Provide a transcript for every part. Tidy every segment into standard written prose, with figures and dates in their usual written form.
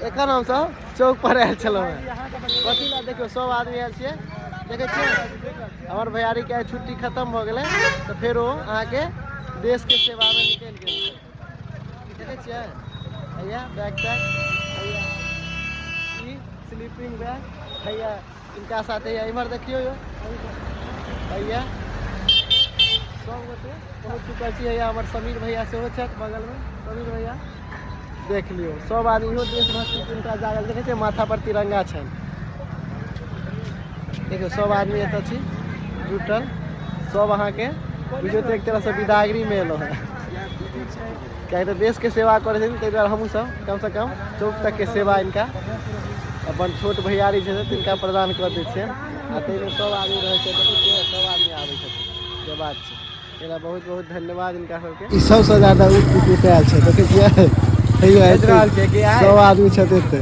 एखन हमसब चौक पर आयल छलहुँ हेँ। कथी लए देखियौ सब आदमी आयल छियै, देखै छियै हमर भैयारीके आइ छुट्टी खतम भऽ गेलै तऽ फेर ओ अहाँके देशके सेवामे निकलि गेल छै। देखै छियै भैया बैग तैग, भैया ई स्लीपिंग बैग, भैया इनका साथे इम्हर देखियौ यौ भैया सब गोटे पहुँच चुकल छी। हैया हमर समीर भैया सेहो छथि बगलमे। समीर भैया देख लियौ सब आदमी इहो देशभक्ति तिनका जागल देखै छियै, माथा पर तिरंगा छनि। देखियौ सब आदमी एतऽ छी जुटल, सब अहाँके बुझियौ तऽ एक तरहसँ विदागरीमे एलहुँ हेँ, किएकि तऽ देशके सेवा करै छथिन, ताहि दुआरे हमहूँ सब कमसँ कम चौक तकके सेवा इनका अपन छोट भैयारी छथिन तिनका प्रदान कऽ दै छियनि। आ ताहिमे सब आदमी रहै छै, देखै छियै सब आदमी आबै छथिन, जे बात छै। एकरा बहुत बहुत धन्यवाद इनका सबके। ई सबसँ ज्यादा उठ आयल छै, देखै छियै देख रहल छियै कि आइ सब आदमी छथि एते,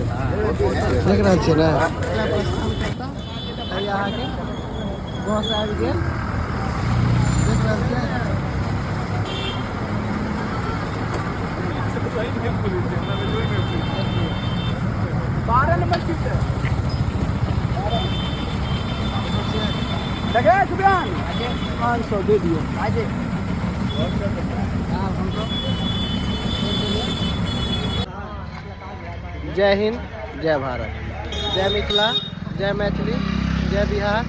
देख रहल छियै ने। अहाँके बस आबि गेल, देख रहल छियै। 12 नंबर सीट है। लगे सुबियान 500 दे दियौ। जय हिंद, जय भारत, जय मिथिला, जय मैथिली, जय बिहार।